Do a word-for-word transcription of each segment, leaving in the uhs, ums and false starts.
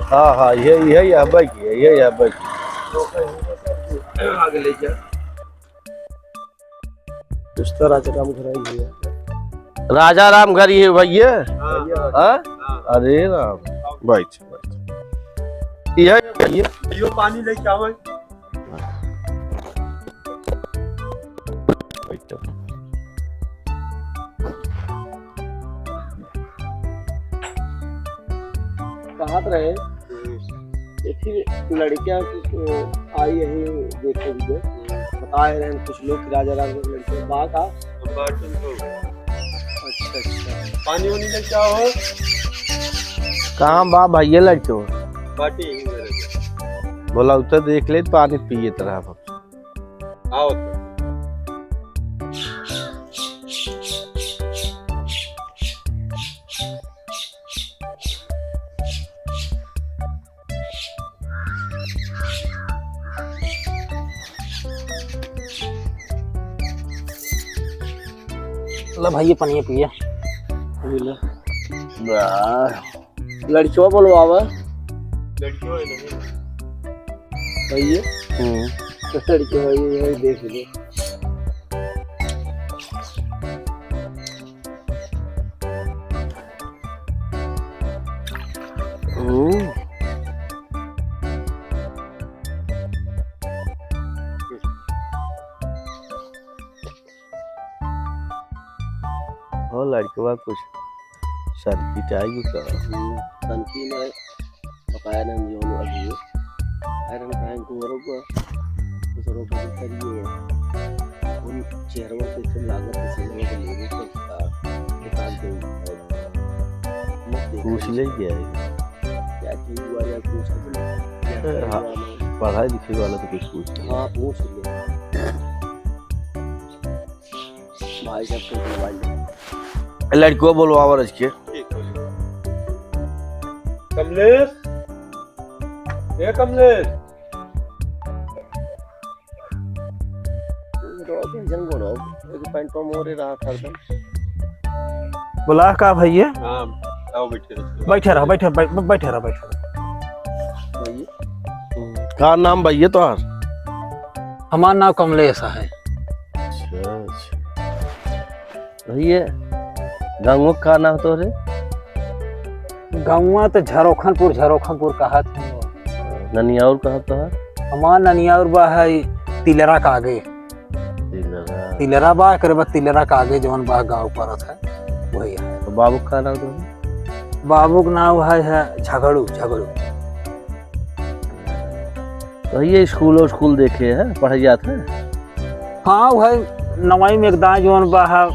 हाँ, हाँ, ये, ये, ये बैठ गया, ये, ये बैठ गया। रिश्ता राजा राम घर आई है। राजा राम घर ही है भैया। हाँ। हाँ? हाँ। अरे राम, बैठ, बैठ। ये है भैया। यो पानी लेके आओ। बैठ। कहत रहे, एक ही लड़किया की, अ, आई यही देखे भी दे। बताए रहे कुछ लोग कि राजा राम के लड़किया बा का? अच्छा, अच्छा। पानी वानी लेके आओ। कहाँ बा भैया लड़कियो? बाटे यही मेरे। बोला उतर देख ले, पानी पिए तरह। आओ तो। ला भाई, ये पानी पिए। ये ले। वाह। लड़कियों बोलवावा। लड़कियों है नहीं। भैया। हम्म। तो लड़कियों है, ये देख ले। हम्म। हो लड़कवा कुछ सनकी चाहिए का? हम्म, सनकी ना है, बताया ना हम जौन अभी है। अरे हम कहें को रोको, तो रोको तो करिए। उन चेहरों पे से लागत है, से लोगों को लेने को, आ, दुकान पे उठा है। मत देखो। पूछ ले क्या है? क्या चीज हुआ यार, पूछ ले। ए, हाँ, पढ़ाई लिखाई वाला तो कुछ पूछ ले। हाँ, पूछ ले। भाई साहब को बुलवा लो। लड़कियों बोलवावा रच के। ठीक है। कमलेश, ए कमलेश। रो, टेंशन को रो। एक पैंट तो मोरे रहा था एकदम। बोला का भैया? हाँ, आओ बैठे रहो। बैठे रहो, बैठे, बै-, बैठे रहो, बैठे रहो। भैया। का नाम भैया तोहार? हमार नाम कमलेश है। अच्छा, अच्छा। भैया, गाँव का नाम तोहरे? गाँव तो झरोखनपुर, झरोखनपुर कहत है। ननियाउर कहत है? हमार ननियाउर बा है तिलरा का आगे। तिलरा। तिलरा बा, एकरे बाद तिलरा का आगे जौन बा गाँव पड़त है, वही है। तो बाबू का नाम तोहरे? बाबू का नाम है, है झगड़ू, झगड़ू। तो ये स्कूल और स्कूल देखे हैं, पढ़े जात है? हाँ, वही नवाई में एक दाई जौन बा है,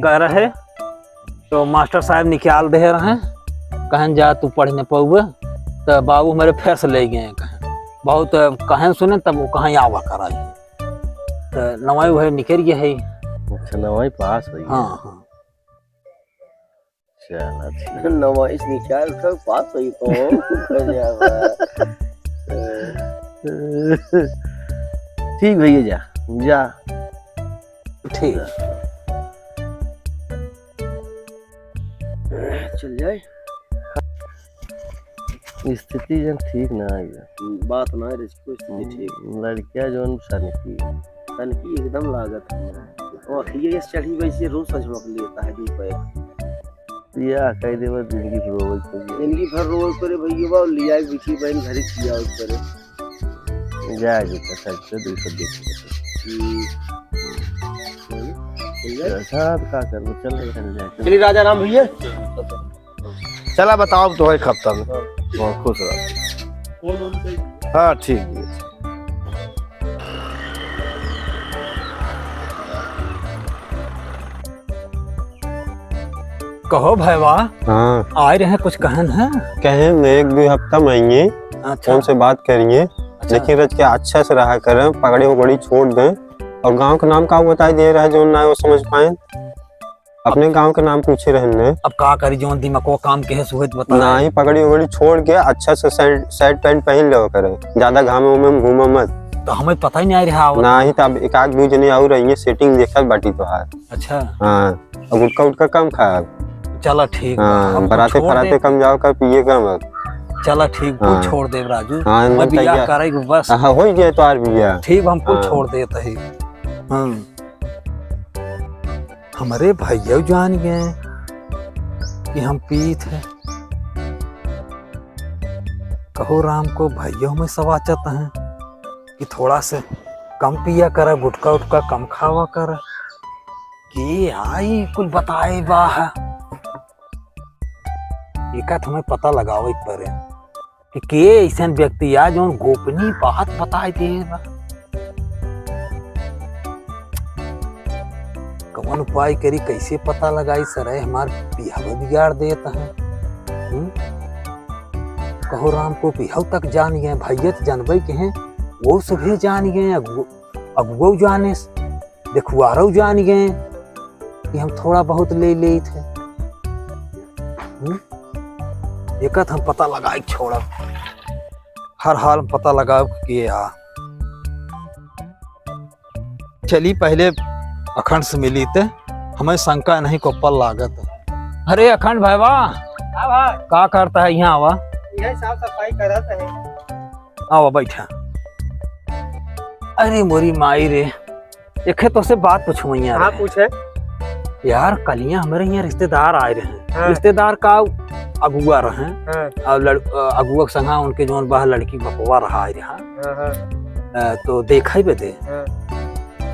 गए रहे, तो मास्टर साहब निकाल दे रहे, कहन जा तू पढ़ न पउबे, तो बाबू हमारे फेर से ले गए, कहें बहुत कहन सुने, तब वो कहाँ आवा कराई, तो नवाई वही निकल गए है। अच्छा, नवाई पास हो गया। हाँ, हाँ। चला ठीक। नवाई से निकाल कर पास हुई तो। ठीक भैया, जा, जा। ठीक। चल जाए। स्थिति जन ठीक ना आई है। बात ना है, स्थिति ठीक। हम्म, लड़किया जौन सनकी। सनकी एकदम लागत है। और ये चढ़ी वैसे रोज सजवा के लेता है दीपक। या कह देवा जिंदगी भर रोवल पड़ी। जिंदगी भर रोवल पड़े भैया, लिया बिठी बहन घरे किया करे। जाए जो पैसा से दो सौ दे दे। हम्म। चल जाए। अच्छा, अब का करबो? चल, चल जाए। चलिए राजा राम भैया। चला बताओ तो है हफ्ता में। हाँ। हाँ, खुश रहो। हाँ, ठीक है। कहो भैया। हाँ। आए रहे कुछ कहन है? कहे मैं एक दो हफ्ता में आएंगे, अच्छा। फोन से बात करेंगे, अच्छा। लेकिन रच के अच्छा से रहा करें, पगड़ी वगड़ी छोड़ दें। और गांव का नाम का बताई दे रहा है जो ना वो समझ पाए, अपने गांव के नाम पूछे रहन ने। अब का करी, जौन दिमागो काम के है, सुहत बता। नहीं, पगड़ी वगड़ी छोड़ के अच्छा से शर्ट, शर्ट पैंट पहन लेवा करे, ज्यादा घामे उमे में घूमा मत। तो हमें पता ही नहीं आ रहा। नहीं, तो अब एक आध दो जने और रहेंगे, सेटिंग देखत बाटी तोहार। अच्छा। हाँ, अब गुटखा उटखा कम खाब। चला ठीक बा, हाँ, हम कुल बराते छोड़ फराते देब। कम जाओ कर, पिए का मत। चला ठीक, कुल हाँ। छोड़ देब राजू। हाँ, हम एकदम बियाह तैयार। करे के बस। हाँ, होई जाए तोहार बियाह। ठीक, हम कुल हाँ। छोड़ देत ही। हाँ। हमरे भइया जान गए कि हम पीत है। कहो राम को भइया में सवाचत हैं कि थोड़ा से कम पिया करा, गुटखा उटखा कम खावा करा। के आई कुल बताए बा है। एका तो हमें पता लगावे के पड़े कि के ऐसन व्यक्ति आ जौन गोपनीय बात बताए दे बा। कौन उपाय करी, कैसे पता लगाई? सरे हमार बिहाव बिगाड़ देत है। हम्म? कहो राम को बिहाव तक जान गए, भैया तो जानबे के हैं, वो सभे जान गए, अगुओ, अगुओ जाने, देखुआरो जान गए कि हम थोड़ा बहुत ले लेत है। हम्म? एका तो हम पता लगाए छोड़ब, हर हाल में पता लगाओ के आ। चली पहले अखंड से मिली ते, हमें शंका नहीं को पल लागत। अरे अखंड भाईवा, हाँ भाई। का करता है यहाँ आवा? यही साफ सफाई करत है। आवा बैठा। अरे मोरी माई रे, एखे तोसे बात पूछवैया हाँ, रहे। पूछे। यार, कलिया हमरे यहाँ रिश्तेदार आए रहे। हाँ। रिश्तेदार का अगुआ रहे। हाँ। और लड़-, अ, अगुआ के संगा उनके जौन बा लड़की बपवा रहा आए रहा। हाँ, हाँ। अ, तो देखा ही बदे। हाँ।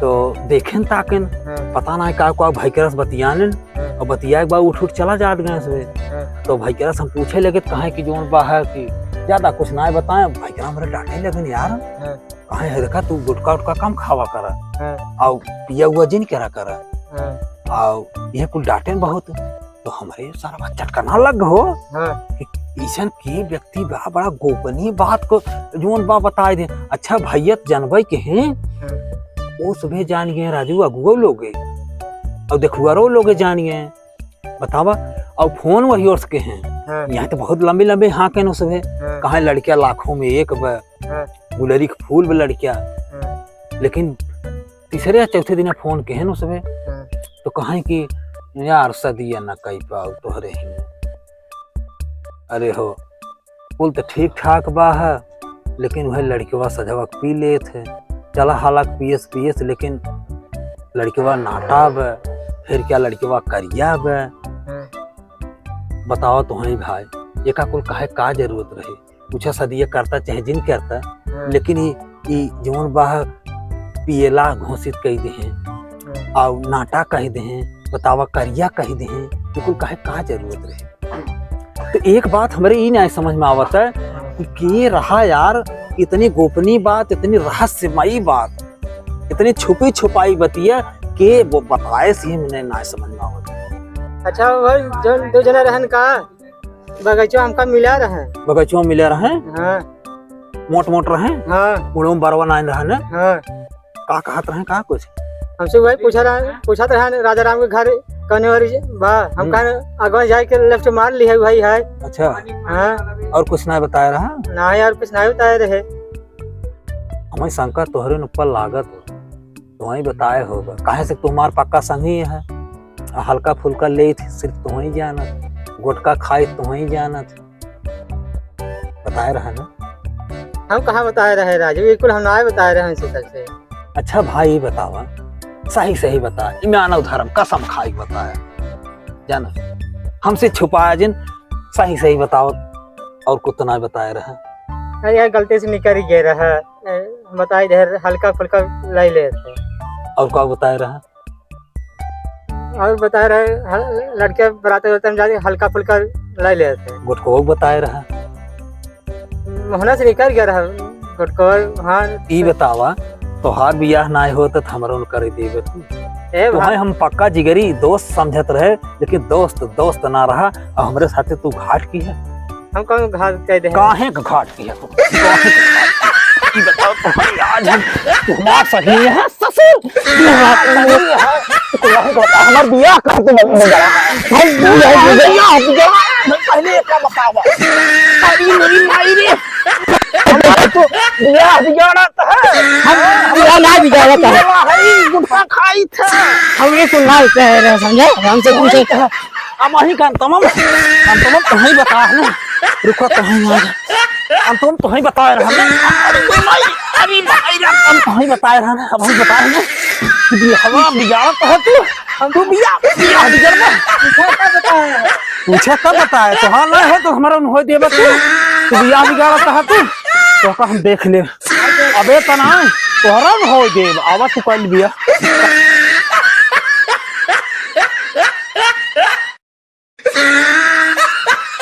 तो देखेन ताकेन, हाँ। पता ना का, का भाई के रस बतियानेन, हाँ। और बतिया के बाद उठ उठ चला जात गए से। हाँ। तो भाई के रस हम पूछे लगे, कहे कि जौन बा है कि ज्यादा कुछ ना बताए, भाई के रस हमरे डांटे लगन यार। हाँ। कहे है देखा, तू गुटखा उटखा कम खावा करा। हाँ। आउ पिया हुआ जिन करा करा। हाँ। आउ ये कुल डांटेन बहुत। तो हमरे सारा चटकना लग हो हाँ। कि ईसन के व्यक्ति बा, बड़ा गोपनीय बात को जौन बा बताए दे। अच्छा भैया, तो जानबे के हैं, हाँ। वो सभे जान गए राजू, अगुओ लोगे और देखुआरो लोगे जान गए। बतावा, और फोन वही ओर के हैं। हाँ। यहाँ तो बहुत लंबे लंबे हाँ कहनो सभे। हाँ। कहाँ लड़किया लाखों में एक बा, हाँ। गुलरी के फूल बा लड़किया। हाँ। लेकिन तीसरे या चौथे दिन फोन कहनो सभे, हाँ। तो कहें कि यार सदिया ना कई पाओ तोहरे ही। अरे हो, कुल तो ठीक ठाक बा है, लेकिन वह लड़कवा सजवा के पी लेत है। चला हालाक पियस पियस, लेकिन लड़कवा नाटा बा, फिर क्या लड़कवा करिया बा? हाँ। बताओ तो ही भाई, एका कुल कहे का जरूरत रही? पूछा सदिया करता चाहे जिन करता, हाँ। लेकिन ई, ई जौन बा पियला घोषित कई दे हैं, हाँ। और नाटा कह दे हैं, बतावा करिया कह दे हैं, तो कुल कहे का जरूरत रहे? तो एक बात हमरे ई ना समझ में आवत है कि के रहा यार, इतनी गोपनीय बात, इतनी रहस्यमयी बात, इतनी छुपी छुपाई बतिया के वो बताए से ही मने ना समझ में आवत है। अच्छा, वही जो दो जना रहन का बगैचवा हमका मिला रहे। बगैचवा मिला रहे? हाँ। मोट मोट रहे? हाँ। मुड़ो में बरवा नाइन रहे ने? हाँ। का कहत रहे, का कुछ? हमसे वही पूछा रहे, पूछत रहे, राजा राम के घर कौने ओर बा? हम हम्म। कहन, "अगवा जाए के लेफ्ट मार लिहे, वही है।" अच्छा। हाँ। और कुछ ना बताए रहा? ना यार, कुछ ना बताए रहे। हमें शंका तोहरे न ऊपर लागत हो, तुहई बताए होगा, काहे से तुम्हार पक्का संगी है। आ हल्का फुल्का लेत सिर्फ तुहई जानत, गुटखा खाइत तुहई जानत, बताए रहा ना। हम कहाँ बताए रहे राजू, बिल्कुल हम ना बताए रहे उनसे सबसे। अच्छा भाई बतावा, सही सही बता, ई मानव धर्म कसम खाई बताया, जाना हमसे छुपाया जिन, सही सही बताओ, और कुछ तो ना बताए रहा। अरे यार, गलती से निकल ही गया रहा। ए, बताई दे, हल्का फुल्का लाई ले थे। और का बताए रहा? और बताए रहे, हल-, लड़के बराते होते हम जाके हल्का फुल्का लाई ले थे। गुटखो बताए रहा। मोहना से निकल गया रहा गुटखो, हाँ। ई बतावा, तोहार बियाह नाय होत त हमरो न करे देबे तू। ए तोहे भाई। हम पक्का जिगरी दोस्त समझत रहे, लेकिन दोस्त दोस्त ना रहा, और हमरे साथे तू घाट किहे। हम कौन घाट कह दे? काहे का घाट किहे तू? काहे का घाट किहे? ई बताओ, तुम्हारी आज हम, तुम्हार सही है, ससुर। तुम्हार सही है। तुम्हारे को हमार बियाह कर दे, मैं जरा। हम बियाह, बियाह, बियाह, पहले का बतावा। अरे मेरी माई रे। हमारे तो बियाह बिगाड़ा था। हम बियाह ना बिगाड़ा था। बियाह है, गुटखा खाई था। हम ये तो ना कह रहे, समझे? हमसे पूछे। अब वहीं का अंतमम, अंतमम तोहई बताए ना। रुको, तोहई आ जा। अंतमम तोहई बताए रहा ना। अरे भाई, अरे भाई रे, हम तोहई बताए रहा ना, अब वहीं बताए ना। बियाहवा बिगाड़त है तू। हम तू बियाह, बियाह बिगाड़ ना। पूछा का बताए? पूछा का बताए? तो हाँ ना है तो हमारा उन होई देबा तू। तू बियाह बिगाड़त है तू। तो का हम देख ले। अबे तना, तोहरा न होई देब। आवा तू कल बियाह।